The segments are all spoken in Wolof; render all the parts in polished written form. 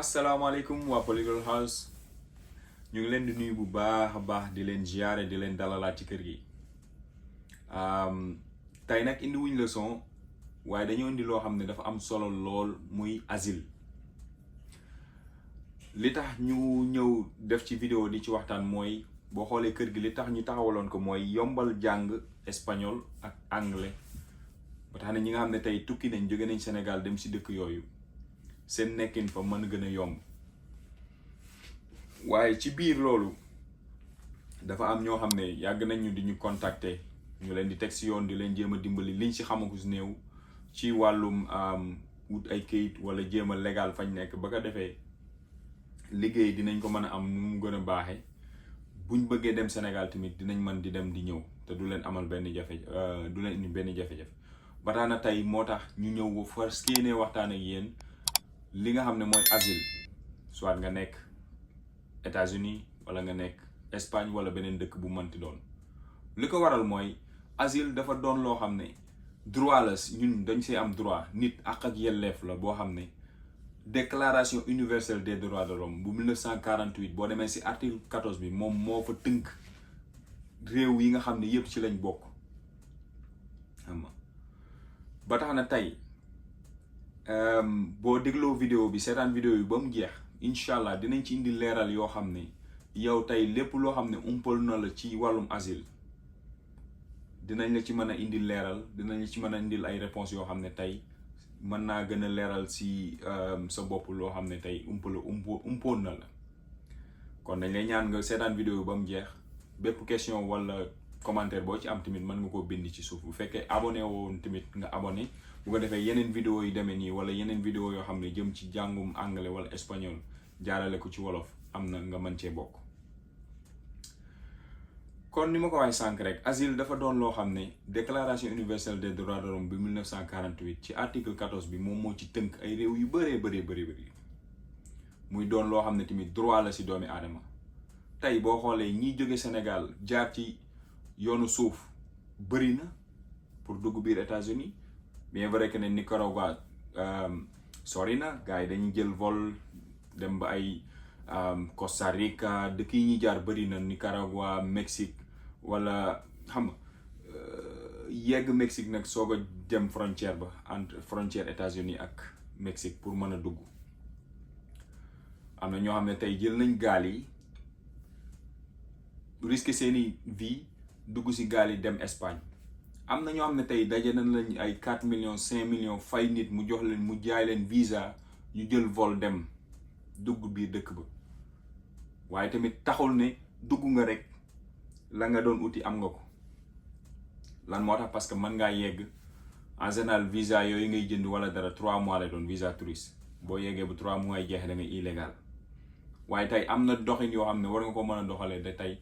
asalaamaaleykum waa Polygon House ñu ngi leen di nuyu bu baax a baax di leen ziare di leen dalalaat ci kër gi tey nag indi wuñ leçon waaye dañoo indi loo xam ne dafa am solo lool muy asile. li tax ñu ñëw def ci vidéo di ci waxtaan mooy boo xoolee kër gi li tax ñu taxawaloon ko mooy yombal jàng espagnol ak anglais ba tax na ñi nga xam ne tey tukki nañ jóge nañ Sénégal dem si dëkk yooyu seen nekkin fa mën gën a yomb. waaye ci biir loolu dafa am ñoo xam ne yàgg nañ ñu di ñu contacter ñu leen di teg si yoon di leen jéem a dimbali liñ si xamagu si néew ci wàllum wut ay kayit wala jéem a légal fañ nekk ba ko defee liggéey dinañ ko mën a am nu mu gën a baaxee buñ bëggee dem Sénégal tamit dinañ mën di dem di ñëw te du leen amal benn du leen indi benn jafe-jafe ba tax na tey moo tax ñu ñëw fas yéenee waxtaan ak yéen li nga xam ne mooy asile, soit nga nekk États-Unis wala nga nekk Espagne wala beneen dëkk bu mënti doon. li ko waral mooy asile dafa doon loo xam ne droit la ñun dañ see am droit nit ak yelleef la boo xam ne déclaration universelle des droits de l'homme bu 1948 boo demee si article 14 bi moom moo fa tënk réew yi nga xam ne yépp ci lañ bokk xam nga ba tax na tey boo dégloo vidéo bi seetaan vidéo yi ba mu jeex incha allah dinañ ci indi leeral yoo xam ne yow tey lépp loo xam ne umpal na la ci wàllum asile dinañ la ci mën a indi leeral dinañ la ci mën a indil ay réponses yoo xam ne tey mën naa gën a leeral si sa bopp loo xam ne tey umpoon na la. kon dañ lay ñaan nga seetaan vidéo yi ba mu jeex bépp question wala commentaire boo ci am tamit mën nga koo bind ci suuf bu fekkee abonné woon tamit nga abonné bu ko defee yeneen vidéo yi demee nii wala yeneen vidéo yoo xam ne jëm ci jàngum anglais wala espagnol jaarale ko ci wolof am na nga mën cee bokk. kon ni ma ko waxee sànq rek asile dafa doon loo xam ne déclaration universelle des droits de l'homme bi 1948 ci article 14 bi moom moo ci tënk ay réew yu bëri muy doon loo xam ne tamit droit la si doomi aadama. tey boo xoolee ñiy jóge Sénégal jaar ci yoonu suuf bëri na pour dugg biir États-Unis bien vrai que ne Nicaragua sori na gars yi dañuy jël vol dem ba ay Costa Rica dëkk yi ñuy jaar bëri na Nicaragua Mexique wala xam nga yegg Mexique nag soog a dem frontière ba entre frontière États-Unis ak Mexique pour mën a dugg. am na ñoo xam ne tey jël nañ gaal yi risqué seeni vie dugg si gaal yi dem Espagne. am na ñoo xam ne tey daje nañ lañ ay 4 millions 5 millions fay nit mu jox leen mu jaay leen visa ñu jël vol dem dugg biir dëkk ba waaye tamit taxul ne dugg nga rek la nga doon uti am nga ko. lan moo tax parce que mën ngaa yegg en général visa yooyu ngay jënd wala dara 3 mois lay doon visa touriste boo yeggee bu 3 mois yi jeexee da ngay illégal waaye tey am na doxin yoo xam ne war nga ko mën a doxalee da tey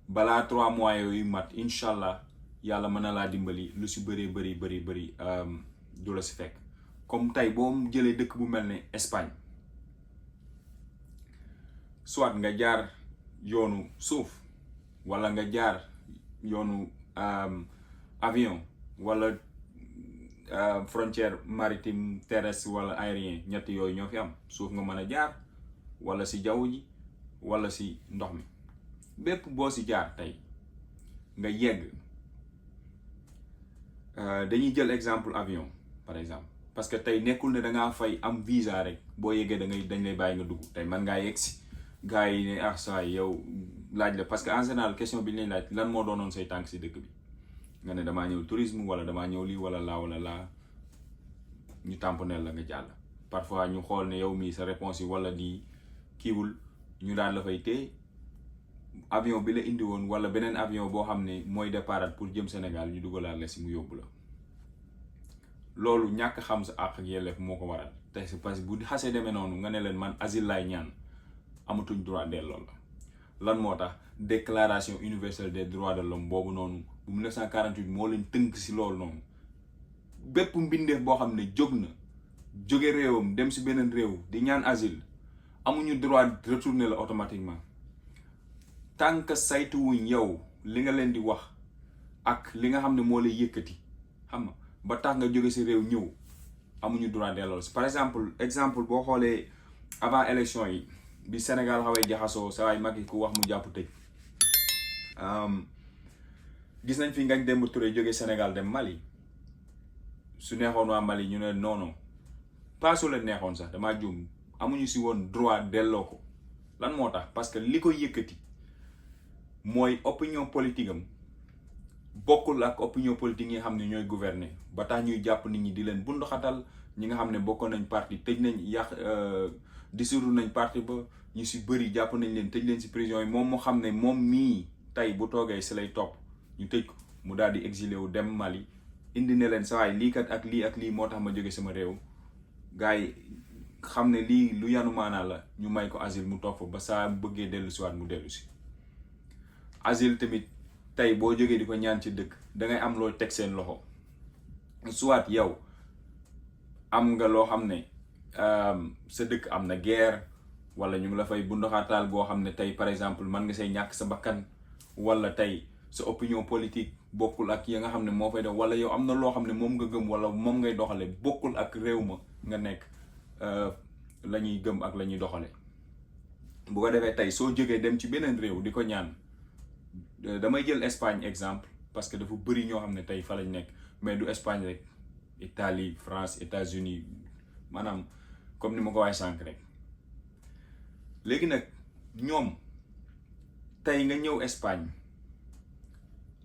balaa 3 mois yooyu mat incha allah yàlla mën na laa dimbali lu si bëri du la si fekk. comme tey boo jëlee dëkk bu mel ne Espagne soit nga jaar yoonu suuf wala nga jaar yoonu avion wala frontière maritime terrestre wala aérien ñett yooyu ñoo fi am. suuf nga mën a jaar wala si jaww ji wala si ndox mi bépp boo si jaar tey nga yegg. dañuy jël exemple avion par exemple parce que tey nekkul ne da ngaa fay am visa rek boo yeggee dañ lay bàyyi nga dugg. tey man ngaa yegg si gars yi ne saa yow laaj la parce que en général question bi ñu lay laaj lan moo doonoon say tànk si dëkk bi nga ne damaa ñëw tourisme wala damaa ñëw lii wala laa ñu tamponel la nga jàll. parfois ñu xool ne yow mii sa réponse yi wala di kiiwul ñu daan la fay téye avion bi la indi woon wala beneen avion boo xam ne mooy départ pour jëm Sénégal ñu dugalaat la si mu yóbbu la. loolu ñàkk xam sa àq ak yelleef moo ko waral te c'est parce que bu xasee demee noonu nga ne leen man asile laay ñaan amatuñ droit delloo la. lan moo tax déclaration universelle des droits de l'homme boobu noonu bu 1948 moo leen tënk si loolu noonu bépp mbindeef boo xam ne jóge réewam dem si beneen réew di ñaan asile amuñu droit retourner la automatiquement. tant que saytuwuñ yow li nga leen di wax ak li nga xam ne moo lay yëkkati xam nga ba tax nga jóge si réew ñëw amuñu droit delloo si. par exemple boo xoolee avant élection yi bi Sénégal xawee jaxasoo saa waay Macky ku wax mu jàpp tëj gis nañ fi Ngagne Demba Touré jóge Sénégal dem Mali su neexoon waa Mali ñu ne non non pas su leen neexoon sax damaa juum amuñu si woon droit delloo ko lan moo tax parce que li ko yëkkati mooy opinion politique am bokkul ak opinion politique yi nga xam ne ñooy gouverner ba tax ñuy jàpp nit ñi di leen bunduxatal ñi nga xam ne bokkoon nañ parti tëj nañ dissoudre nañ parti ba ñu si bëri jàpp nañ leen tëj leen si prison yi moom mu xam ne moom mii tey bu toogee si lay topp ñu tëj ko mu daal di exilé wu dem Mali indi ne leen sawaay lii kat ak lii moo tax ma jóge sama réew gars yi xam ne lii lu yanu maanaa la ñu may ko asile mu toog fa ba saa bëggee dellu si waat mu dellu si asile tamit tey boo jógee di ko ñaan ci dëkk dangay am loo teg seen loxo soit yow am nga loo xam ne sa dëkk am na guerre wala ñu ngi la fay bunduxaataal goo xam ne tey par exemple mën nga say ñàkk sa bakkan wala tey sa opinion politique bokkul ak ya nga xam ne moo fay def wala yow am na loo xam ne moom nga gëm wala moom ngay doxale bokkul ak réew ma nga nekk la ñuy gëm ak la ñuy doxale bu ko defee tey soo jógee dem ci beneen réew di ko ñaan damay jël Espagne exemple parce que dafa bëri ñoo xam ne tey fa lañ nekk mais du Espagne rek Italie France États-Unis maanaam comme ni ma ko waxee sànq rek léegi nag ñoom tey nga ñëw Espagne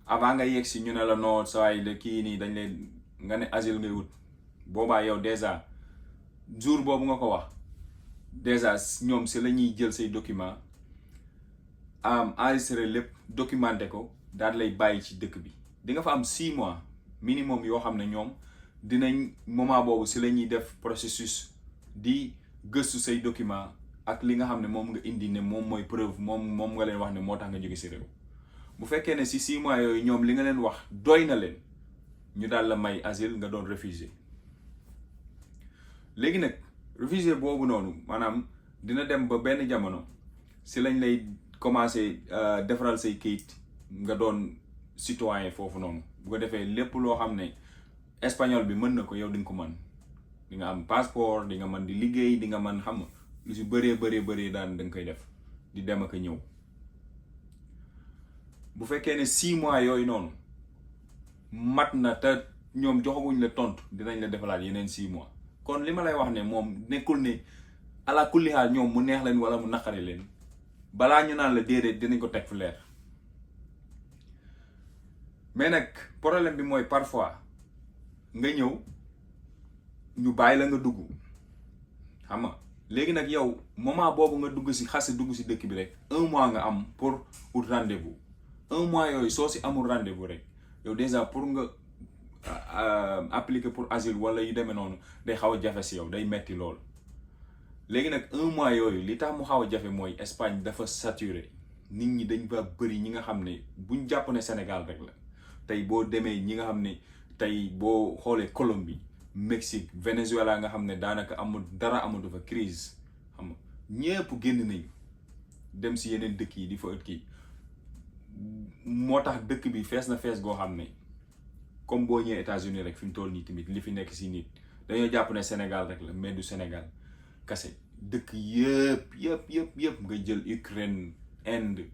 avant nga yegg si ñu ne la noo sawaay la kii nii dañ leen nga ne asile ngay wut boobaa yow déjà jour boobu nga ko wax déjà ñoom si la ñuy jël say document enregistré lépp documenté ko daal lay bàyyi ci dëkk bi di nga fa am 6 mois minimum yoo xam ne ñoom dinañ moment boobu si la ñuy def processus di gëstu say document ak li nga xam ne moom nga indi ne moom mooy preuve moom nga leen wax ne moo tax nga jóge si réew bu fekkee ne si 6 mois yooyu ñoom li nga leen wax doy na leen ñu daal la may asile nga doon réfugié léegi nag réfugié boobu noonu maanaam dina dem ba benn jamono si lañ lay commencé defaral say kayit nga doon citoyen foofu noonu bu ko defee lépp loo xam ne espagnol bi mën na ko yow di nga ko mën di nga am passeport di nga mën di liggéey di nga mën xam lu si bëree daan da nga koy def di dem ak a ñëw bu fekkee ne 6 mois yooyu noonu mat na te ñoom joxaguñ la tontu dinañ la defalaat yeneen 6 mois kon li ma lay wax ne moom nekkul ne ala kulli haal ñoom mu neex leen wala mu naqari leen balaa ñu naan la déedéet dinañ ko teg fu leer mais nag problème bi mooy parfois nga ñëw ñu bàyyi la nga dugg xam nga léegi nag yow moment boobu nga dugg si xase dugg si dëkk bi rek 1 mois nga am pour ut rendez-vous 1 mois yooyu soo si amul rendez-vous rek yow déjà pour nga appliquer pour asile wala yu demee noonu day xaw a jafe si yow day metti lool léegi nag 1 mois yooyu li tax mu xaw a jafe mooy Espagne dafa saturé nit ñi dañ ba bëri ñi nga xam ne buñ jàpp ne Sénégal rek la tey boo demee ñi nga xam ne tey boo xoolee Colombie Mexique Venezuela nga xam ne daanaka amul dara amatu fa crise xam nga ñëpp génn nañu dem si yeneen dëkk yi di fa ëtt kii moo tax dëkk bi fees na fees goo xam ne comme boo ñëwee États-Unis rek fi mu toll nii tamit li fi nekk si nit dañoo jàpp ne Sénégal rek la mais du Sénégal kase dëkk yëpp nga jël Ukraine Inde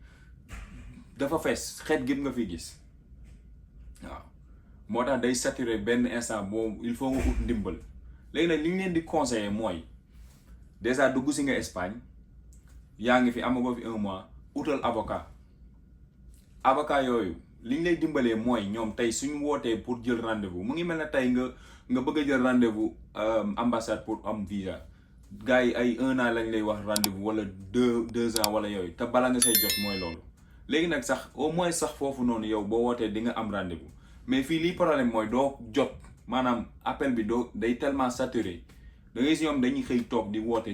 dafa fees xeet gépp nga fi gis waaw moo tax day saturé benn instant boobu il faut nga ut ndimbal léegi nag li ñu leen di conseiller mooy déjà dugg si nga Espagne yaa ngi fi amagoo fi 1 mois utal avocat yooyu li ñu lay dimbalee mooy ñoom tey suñu wootee pour jël rendez-vous mu ngi mel ne tey nga bëgg a jël rendez-vous ambassade pour am visa gars yi ay 1 an lañ lay wax rendez-vous wala 2 ans wala yooyu te bala nga say jot mooy loolu léegi nag sax au moins sax foofu noonu yow boo wootee di nga am rendez-vous mais fii lii problème mooy doo jot maanaam appel bi day tellement saturé da ngay si ñoom dañuy xëy toog di woote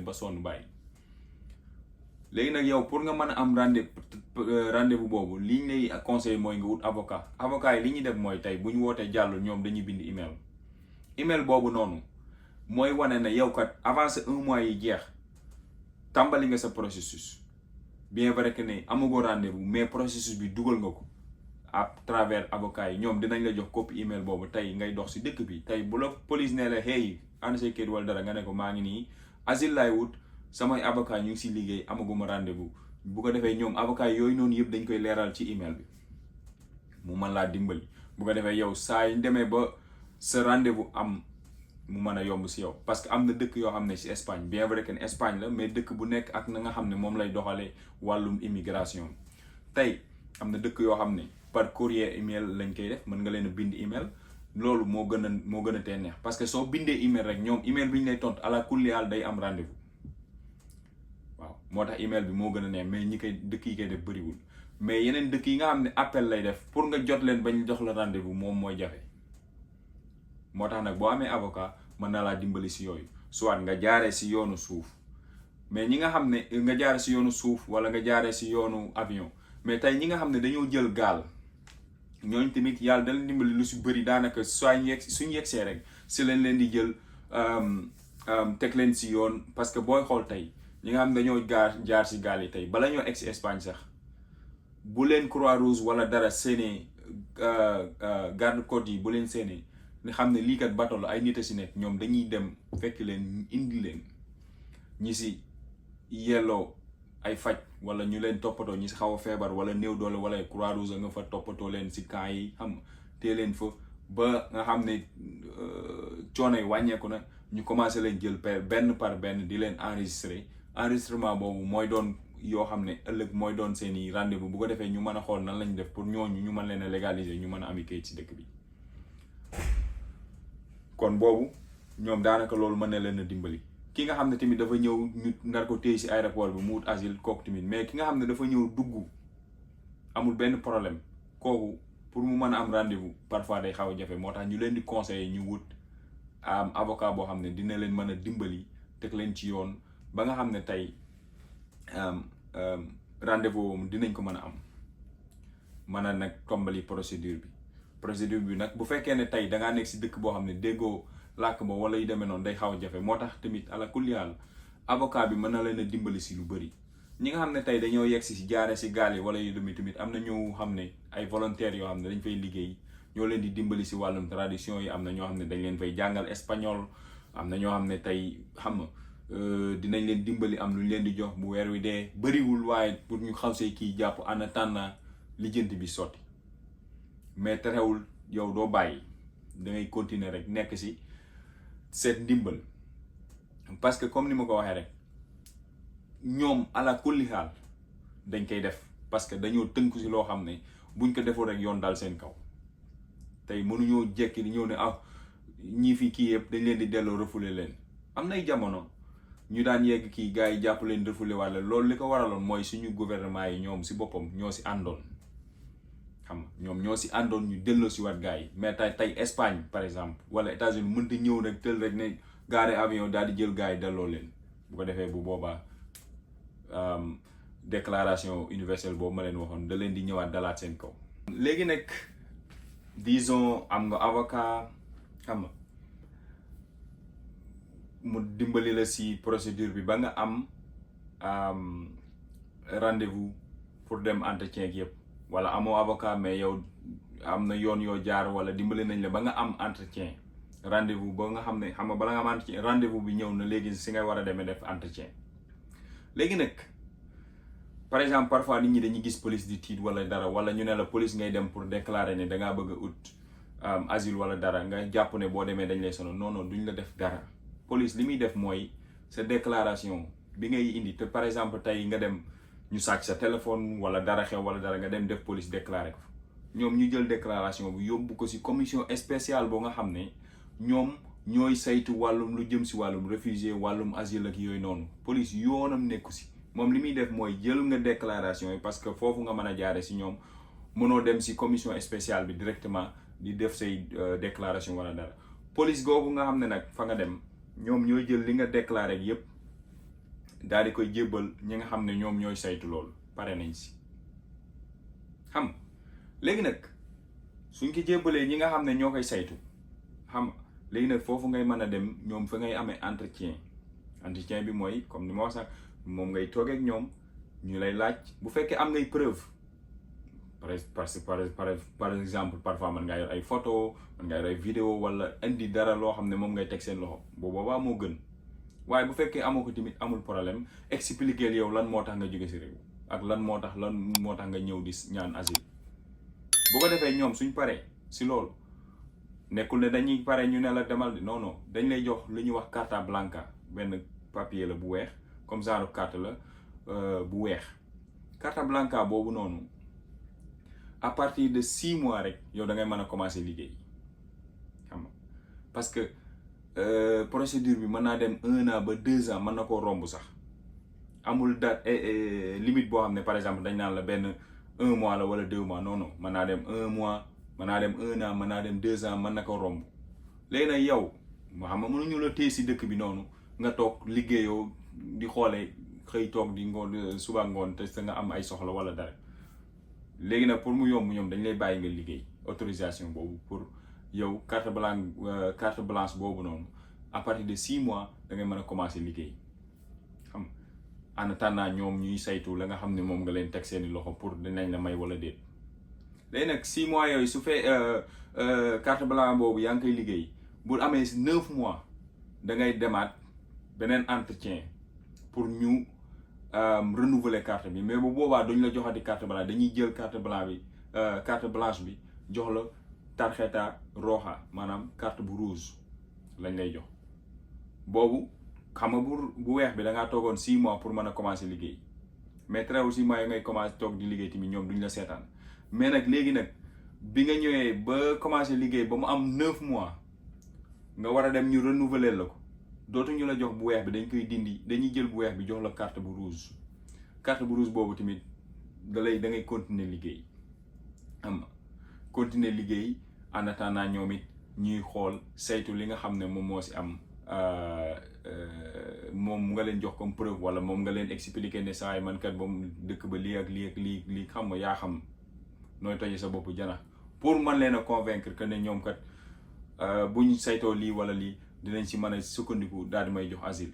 ba sonn bàyyi léegi nag yow pour nga mën a am rendez-vous boobu li ñu lay conseillé mooy nga wut avocat yi li ñuy def mooy tey bu ñu wootee jàllul ñoom dañuy bind email boobu noonu mooy wane ne yow kat avancé 1 mois yi jeex tàmbali nga sa processus bien vrai que ne amagoo rendez-vous mais processus bi dugal nga ko à travers avocat yi ñoom dinañ la jox copie email boobu tey ngay dox si dëkk bi tey bu la police ne la hey ana say kayit wala dara nga ne ko maa ngi nii asile laay wut samay avocat ñu ngi si liggéey amaguma rendez-vous bu ko defee ñoom avocat yooyu noonu yëpp dañ koy leeral ci email bi mu mën laa dimbali bu ko defee yow saa yu demee ba sa rendez-vous am mu mën a yomb si yow parce que am na dëkk yoo xam ne si Espagne bien vrai que Espagne la mais dëkk bu nekk ak na nga xam ne moom lay doxalee wàllum immigration tey am na dëkk yoo xam ne par courrier email lañ koy def mën nga leen a bind email loolu moo gën a tee neex parce que soo bindee email rek ñoom email bi ñu lay tontu ala kulli haal day am rendez-vous waaw moo tax email bi moo gën a neex mais ñi koy dëkk yi koy def bëriwul mais yeneen dëkk yi nga xam ne appel lay def pour nga jot leen bañ jox la rendez-vous moom mooy jafe moo tax nag boo amee avocat mën na laa dimbali si yooyu soit nga jaaree si yoonu suuf mais ñi nga xam ne nga jaaree si yoonu suuf wala nga jaaree si yoonu avion mais tey ñi nga xam ne dañoo jël gaal ñooñu tamit yàlla dana dimbali lu si bëri daanaka suñu yegsee rek si leen di jël teg leen si yoon parce que booy xool tey ñi nga xam ne dañoo jaar si gaal yi tey bala ñoo egg si Espagne sax bu leen Croix-Rouge wala dara séenee garde-côte yi bu leen séenee nga xam ne lii kat bateau la ay nit a si nekk ñoom dañuy dem fekk leen indi leen ñi si yelloo ay faj wala ñu leen toppatoo ñi si xaw a feebar wala néew doole wala Croix-Rouge nga fa toppatoo leen si camp yi xam tee leen fa ba nga xam ne coono yi wàññeeku na ñu commencé leen jël benn par benn di leen enregistrement boobu mooy doon yoo xam ne ëllëg mooy doon seeni rendez-vous bu ko defee ñu mën a xool nan lañ def pour ñooñu ñu mën leen a légaliser ñu mën a ami kayit si dëkk bi kon boobu ñoom daanaka loolu mën na leen a dimbali ki nga xam ne tamit dafa ñëw ñu nar ko téye si aéroport bi mu wut asile kooku tamit mais ki nga xam ne dafa ñëw dugg amul benn problème kooku pour mu mën a am rendez-vous parfois day xaw a jafe moo tax ñu leen di conseiller ñu wut am avocat boo xam ne dina leen mën a dimbali teg leen ci yoon ba nga xam ne tey rendez-vous dinañ ko mën a am mën a nag tombali procédure bi nag bu fekkee ne tey dangaa nekk si dëkk boo xam ne déggoo làkk ba wala yu demee noonu day xaw a jafe moo tax tamit ala kulli haal avocat bi mën na leen a dimbali si lu bëri ñi nga xam ne tey dañoo yegg si jaare si gaal yi wala yu demee tamit am na ñoo xam ne ay volontaires yoo xam ne dañ fay liggéey ñoo leen di dimbali si wàllum tradition yi am na ñoo xam ne dañ leen fay jàngal espagnol am na ñoo xam ne tey xam nga dinañ leen dimbali am lu ñu leen di jox bu weer wi dee bëriwul waaye pour ñu xaw see kii jàpp en attendant lijjanti bi sotti mais terewul yow doo bàyyi da ngay continuer rek nekk si seet ndimbal parce que comme ni ma ko waxee rek ñoom ala kulli xaal dañ koy def parce que dañoo tënku si loo xam ne buñ ko defoo rek yoon dal seen kaw tey mënuñoo jekki di ñëw ne ñii fi kii yëpp dañ leen di delloo refoulé leen am nay jamono ñu daan yegg kii gars yi jàpp leen refoulé walla loolu li ko waraloon mooy suñu gouvernement yi ñoom si boppam ñoo si àndoon xam nga ñoom ñoo si àndoon ñu delloo si wat gars yi mais tey Espagne par exemple wala États-Unis mënta ñëw rek tël rek ne gaare avion daal di jël gars yi delloo leen bu ko defee bu boobaa déclaration universelle boobu ma leen waxoon da leen di ñëwaat dalaat seen kaw. léegi nag disons am nga avocat xam nga mu dimbali la si procédure bi ba nga am rendez-vous pour dem entretien yëpp wala amoo avocat mais yow am na yoon yoo jaar wala dimbali nañ la ba nga am entretien rendez-vous ba nga xam ne xam nga bala nga am entretien rendez-vous bi ñëw na léegi si ngay war a demee def entretien léegi nag par exemple parfois nit ñi dañuy gis police di tiit wala dara wala ñu ne la police ngay dem pour déclarer ne dangaa bëgg a ut asile wala dara nga jàpp ne boo demee dañ lay sonal non duñ la def dara police li muy def mooy sa déclaration bi ngay indi te par exemple tey nga dem ñu sàcc sa téléphone wala dara xew wala dara nga dem def police déclaré ko ñoom ñu jël déclaration bi yóbbu ko ci commission spéciale boo nga xam ne ñoom ñooy saytu wàllum lu jëm ci wàllum réfugié wàllum asile ak yooyu noonu police yoonam nekku ci moom li muy def mooy jël nga déclaration yi parce que foofu nga mën a jaare ci ñoom mënoo dem ci commission spéciale bi directement di def say déclaration wala dara police googu nga xam ne nag fa nga dem ñoom ñooy jël li nga déclaré yépp daal di koy jébbal ñi nga xam ne ñoom ñooy saytu loolu pare nañ ci xam léegi nag suñ ko jébbalee ñi nga xam ne ñoo koy saytu xam léegi nag foofu ngay mën a dem ñoom fa ngay amee entretien bi mooy comme ni ma wax sax moom ngay toog ak ñoom ñu lay laaj bu fekkee am ngay preuve par exemple parfois mën ngaa yor ay photo mën ngaa yor ay vidéo wala indi dara loo xam ne moom ngay teg seen loxo boobaa moo gën waaye bu fekkee amoo ko tamit amul problème expliquer yow lan moo tax nga jóge si réew ak lan moo tax nga ñëw di ñaan asile bu ko defee ñoom suñ paree si loolu nekkul ne dañuy pare ñu ne la demal non dañ lay jox lu ñuy wax carta blanca benn papier la bu weex comme genre carte la bu weex carta blanca boobu noonu à partir de 6 mois rek yow da ngay mën a commencer liggéey xam nga parce que procédure bi mën naa dem 1 an ba 2 ans mën na koo romb sax amul date limite boo xam ne par exemple dañ naan la benn 1 mois la wala 2 mois non mën naa dem 1 mois mën naa dem 1 an mën naa dem 2 ans mën na ko romb léegi nag yow moo xam ne mënuñu la téye si dëkk bi noonu nga toog liggéeyoo di xoolee xëy toog di ngoon suba ngoon te sa nga am ay soxla wala dara léegi nag pour mu yomb ñoom dañ lay bàyyi nga liggéey autorisation boobu pour yow carte blanche boobu noonu à partir de 6 mois da ngay mën a commencer liggéey xam en attendant ñoom ñuy saytu la nga xam ne moom nga leen teg seeni loxo pour dinañ la may wala déet léegi nag 6 mois yooyu su fee carte blanche boobu yaa ngi koy liggéey bu amee 9 mois da ngay demaat beneen entretien pour ñu renouveler carte bi mais bu boobaa duñ la joxati carte blanche dañuy jël carte blanche bi jox la tarjeta roja maanaam carte bu rouge lañ lay jox boobu xam nga bu weex bi da ngaa toogoon 6 mois pour mën a commencer liggéey mais très aussi 6 mois yi ngay commencer toog di liggéey tamit ñoom duñ la seetaan mais nag léegi nag bi nga ñëwee ba commencer liggéey ba mu am 9 mois nga war a dem ñu renouveler la ko dootuñu la jox bu weex bi dañ koy dindi dañuy jël bu weex bi jox la carte bu rouge boobu tamit da ngay continuer liggéey xam nga continuer liggéey en attendant ñoom it ñuy xool saytu li nga xam ne moom moo si am moom nga leen jox comme preuve wala moom nga leen expliquer ne saa yi man kat ba mu dëkk ba lii ak lii xam nga yaa xam nooy toje sa bopp jana pour man leen a convaincre que ne ñoom kat buñ saytoo lii wala lii dinañ si mën a sukkandiku daal di may jox asile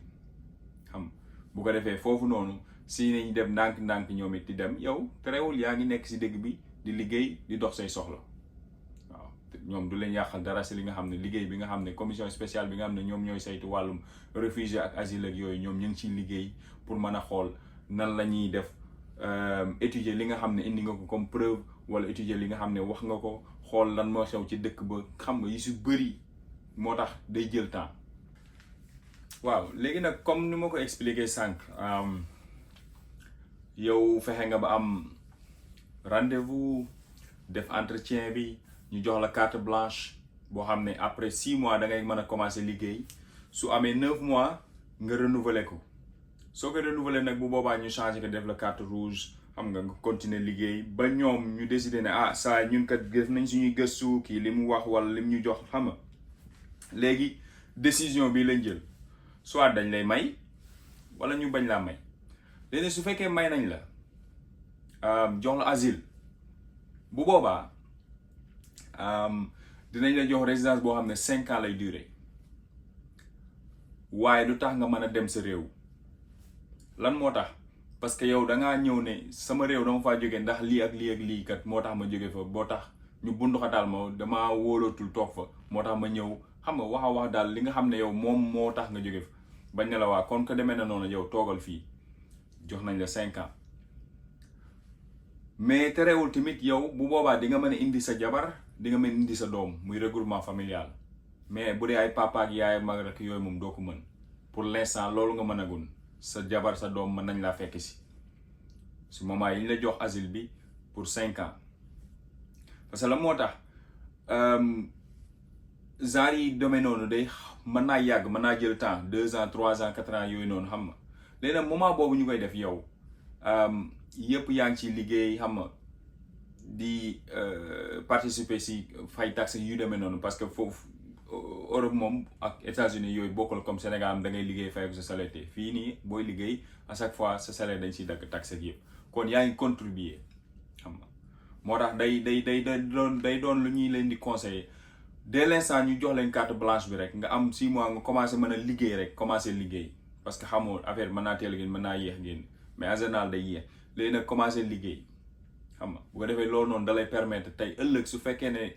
xam bu ko defee foofu noonu si nañ dem ndànk-ndànk ñoom it di dem yow terewul yaa ngi nekk si dëgg bi di liggéey di dox say soxla waaw ñoom du leen yàqal dara si li nga xam ne liggéey bi nga xam ne commission spéciale bi nga xam ne ñoom ñooy saytu wàllum réfugié ak asile ak yooyu ñoom ñu ngi ciy liggéey pour mën a xool nan la ñuy def étudier li nga xam ne indi nga ko comme preuve wala étudier li nga xam ne wax nga ko xool lan moo xew ci dëkk ba xam nga yi su bëri moo tax day jël temps waaw léegi nag comme ni ma ko expliqué sànq yow fexe nga ba am rendez-vous def entretien bi ñu jox la carte blanche boo xam ne après 6 mois da ngay mën a commencer liggéey su amee 9 mois nga renouveler ko soo ko renouveler nag bu boobaa ñu changer ko def la carte rouge xam nga continuer liggéey ba ñoom ñu décider ne saa ñun kat def nañ suñuy gëstu kii li mu wax wala li mu ñu jox xam nga léegi décision bi lañ jël soit dañ lay may wala ñu bañ laa may léegi su fekkee may nañ la jox la asile bu boobaa dinañ la jox résidence boo xam ne 5 ans lay durer waaye du tax nga mën a dem sa réew lan moo tax parce que yow dangaa ñëw ne sama réew dama faa jóge ndax lii ak lii ak lii kat moo tax ma jóge fa boo tax ñu bunduxataal ma damaa wóolootul toog fa moo tax ma ñëw xam nga wax daal li nga xam ne yow moom moo tax nga jóge fa bañ ne la waa kon ko demee na noonu yow toogal fii jox nañ la 5 ans mais terewul tamit yow bu boobaa di nga mën a indi sa jabar di nga mën a indi sa doom muy regroupement familial mais bu dee ay papa ak yaay mag rek yooyu moom doo ko mën pour l'instant loolu nga mën a gun sa jabar sa doom mën nañ laa fekk si moment yi ñu la jox asile bi pour 5 ans parce que la moo tax genre yi demee noonu day mën naa yàgg mën naa jël temps 2 ans 3 ans 4 ans yooyu noonu xam nga léegi nag moment boobu ñu koy def yow yëpp yaa ngi ciy liggéey xam nga di participer si fay taxe yu demee noonu parce que foofu Europe moom ak États-Unis yooyu bokkul comme Sénégal am da ngay liggéey fay ko sa salaire te fii nii booy liggéey à chaque fois sa salaire dañ siy dagg taxe ak yëpp kon yaa ngi contribuer xam nga moo tax day doon lu ñuy leen di conseiller dès l'instant ñu jox leen carte blanche bi rek nga am 6 mois nga commencé mën a liggéey rek commencé liggéey parce que xamoo affaire mën naa teel a génn mën naa yéex génn mais en général day yéex léegi nag commencé liggéey xam nga bu ko defee loolu noonu da lay permettre tey ëllëg su fekkee ne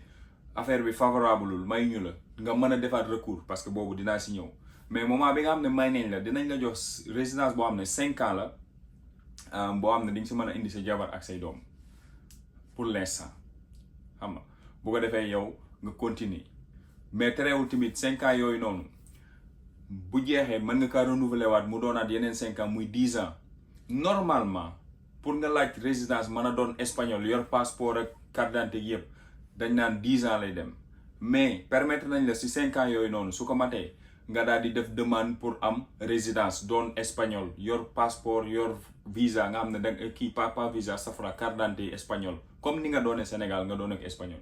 affaire bi favorableul may ñu la nga mën a defaat recours parce que boobu dinaa si ñëw mais moment bi nga xam ne may nañ la dinañ la jox résidence boo xam ne 5 ans la boo xam ne di nga si mën a indi sa jabar ak say doom pour l'instant xam nga bu ko defee yow nga continuer mais terewul tamit 5 ans yooyu noonu bu jeexee mën nga kaa renouveler waat mu doonaat yeneen 5 ans muy 10 ans normalement pour nga laaj résidence mën a doon espagnol yor passeport ak carte d'identité yëpp dañ naan 10 ans lay dem mais permettre nañ la si 5 ans yooyu noonu su ko matee nga daal di def demande pour am résidence doon espagnol yor passeport yor visa nga xam ne danga kii pas visa safra carte d'identité espagnol comme ni nga doone Sénégal nga doon ak espagnol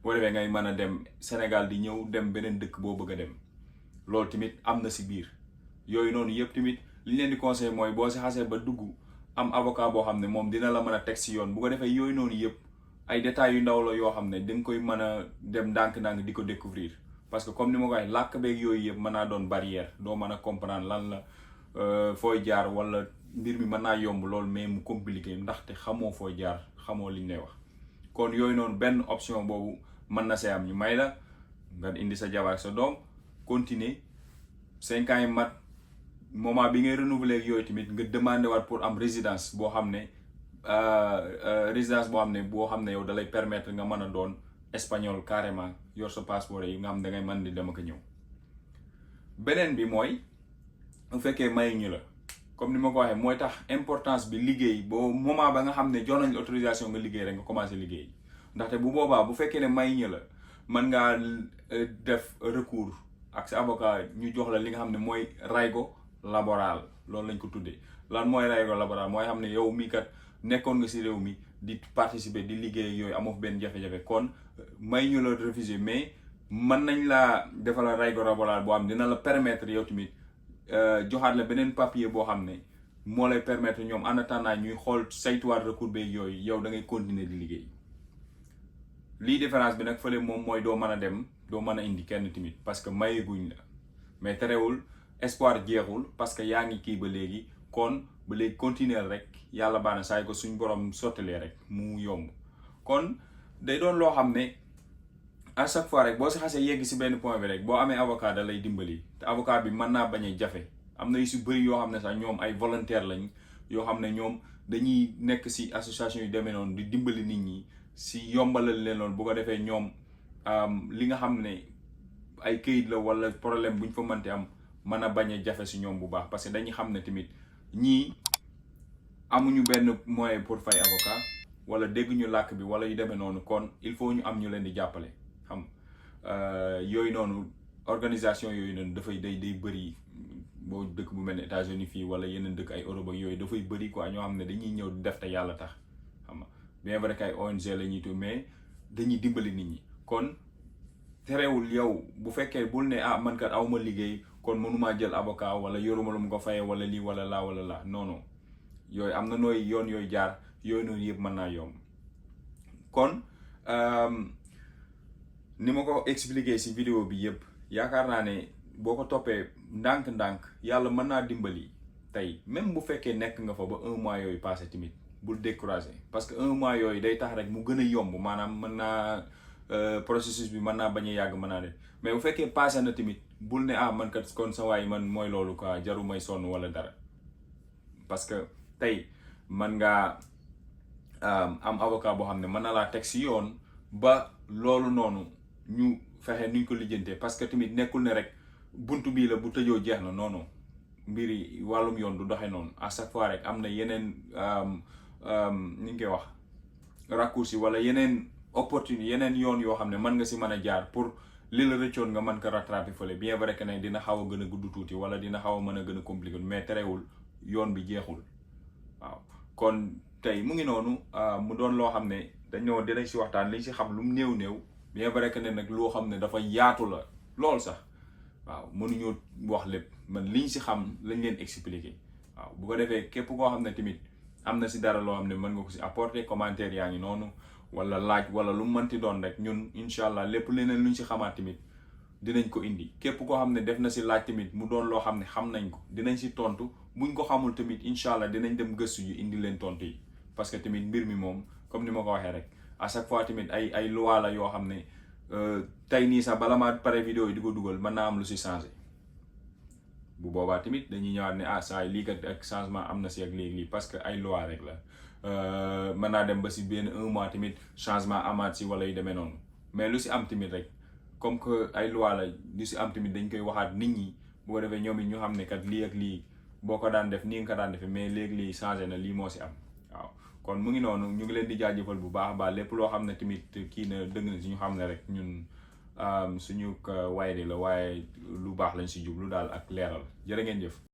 boo defee ngay mën a dem Sénégal di ñëw dem beneen dëkk boo bëgg a dem loolu tamit am na si biir yooyu noonu yëpp tamit li ñu leen di conseil mooy boo si xasee ba dugg am avocat boo xam ne moom dina la mën a teg si yoon bu ko defee yooyu noonu yëpp ay détails yu ndaw la yoo xam ne danga koy mën a dem ndànk-ndànk di ko découvrir parce que comme ni ma ko waxee làkk beeg yooyu yëpp mën naa doon barrière doo mën a comprendre lan la fooy jaar wala mbir mi mën naa yomb lool mais mu compliqué ndaxte xamoo fooy jaar xamoo liñ lay wax kon yooyu noonu benn option boobu mën na see am ñu may la nga indi sa jabar ak sa doom continuer 5 ans yi mat moment bi ngay renouveler yooyu tamit nga demandé waat pour am résidence boo xam ne boo xam ne yow da lay permettre nga mën a doon espagnol carrément yor sa passeport yi nga xam da ngay mën di dem ak ñëw beneen bi mooy bu fekkee may ñu la comme ni ma ko waxee mooy tax importance bi liggéey boo moment ba nga xam ne jox nañ autorisation nga liggéey rek nga commencé liggéey ndaxte bu boobaa bu fekkee ne may ñu la mën ngaa def recours ak sa avocat ñu jox la li nga xam ne mooy raygo laboral loolu lañ ko tuddee lan mooy raygo laboral mooy xam ne yow mii kat nekkoon nga si réew mi di participer di liggéey yooyu amoo fi benn jafe-jafe kon may ñu la refuser mais mën nañ laa defal raygo laboral boo xam dina la permettre yow tamit joxaat la beneen papier boo xam ne moo lay permettre ñoom en attendant ñuy xool saytuwaat recours beeg yooyu yow da ngay continuer di liggéey lii différence bi nag fële moom mooy doo mën a dem doo mën a indi kenn tamit parce que mayeguñ la mais terewul espoir jeexul parce que yaa ngi kii ba léegi kon ba léegi continuer rek yàlla baax na saay ko suñ borom sottalee rek mu yomb kon day doon loo xam ne à chaque fois rek boo si xasee yegg si benn point bi rek boo amee avocat da lay dimbali te avocat bi mën naa bañ a jafe am na yu si bëri yoo xam ne sax ñoom ay volontaire lañ yoo xam ne ñoom dañuy nekk si association yu demee noonu di dimbali nit ñi si yombalal leen loolu bu ko defee ñoom li nga xam ne ay këyit la wala problème bu ñu fa mënti am mën a bañ a jafe si ñoom bu baax parce que dañuy xam ne tamit ñii amuñu benn moyen pour fay avocat wala dégg ñu làkk bi wala yu demee noonu kon il faut ñu am ñu leen di jàppale xam yooyu noonu organisation yooyu noonu dafay day bëri boo dëkk bu mel ne États-Unis fii wala yeneen dëkk ay Europe ak yooyu dafay bëri quoi ñoo xam ne dañuy ñëw di def te yàlla tax xam nga bien vrai que ay ONG la ñuy tudd mais dañuy dimbali nit ñi kon terewul yow bu fekkee bul ne man kat aw ma liggéey kon mënumaa jël avocat wala yoruma lu mu ko fayee wala lii wala laa non non yooyu am na nooy yoon yooyu jaar yooyu noonu yëpp mën naa yomb kon ni ma ko expliqué ci vidéo bi yëpp yaakaar naa ne boo ko toppee ndànk-ndànk yàlla mën naa dimbali tey même bu fekkee nekk nga fa ba 1 mois yooyu passé tamit bul décourager parce que 1 mois yooyu day tax rek mu gën a yomb maanaam mën naa processus bi mën naa bañ a yàgg mën naa def mais bu fekkee passé na tamit bul ne man kat kon sa waay man mooy loolu quoi jaru may sonn wala dara parce que tey mën ngaa am avocat boo xam ne mën na laa teg si yoon ba loolu noonu ñu fexe nuñ ko lijjantee parce que tamit nekkul ne rek buntu bii la bu tëjoo jeex na non non mbir yi wàllum yoon du doxee noonu à chaque fois rek am na yeneen ni ñu koy wax raccourci wala yeneen opportunité yeneen yoon yoo xam ne mën nga si mën a jaar pour li la rëccoon nga mën ko rattraper fële bien vrai que ne dina xaw a gën a gudd tuuti wala dina xaw a mën a gën a compliqué mais terewul yoon bi jeexul waaw kon tey mu ngi noonu mu doon loo xam ne dañoo dinañ si waxtaan liñ si xam lu mu néew bien vrai que ne nag loo xam ne dafa yaatu la lool sax waaw mënuñoo wax lépp man liñ si xam lañ leen expliquer waaw bu ko defee képp koo xam ne tamit am na si dara loo xam ne mën nga ko si apporter commentaire yaa ngi noonu wala laaj wala lu mu mënti doon rek ñun incha allah lépp leneen luñ si xamaat tamit dinañ ko indi képp koo xam ne def na si laaj tamit mu doon loo xam ne xam nañ ko dinañ si tontu buñ ko xamul tamit incha allah dinañ dem gëstu ji indi leen tontu yi parce que tamit mbir mi moom comme ni ma ko waxee rek à chaque fois tamit ay loi la yoo xam ne tey nii sax bala maa pare vidéo yi di ko dugal mën naa am lu si changé bu boobaa tamit dañuy ñëwaat ne saa yi lii kat ak changement am na si ak léegi lii parce que ay loi rek la mën naa dem ba si benn 1 mois tamit changement amaat si wala yu demee noonu mais lu si am tamit rek comme que ay loi la lu si am tamit dañ koy waxaat nit ñi bu ko defee ñoom it ñu xam ne kat lii ak lii boo ko daan def nii nga ko daan defee mais léegi lii changé na lii moo si am waaw kon mu ngi noonu ñu ngi leen di jaajëfal bu baax a baax lépp loo xam ne tamit kii na dëgg na si ñu xam ne rek ñun suñu waay la waaye lu baax lañ si jublu daal ak leeral jërë ngeen jëf.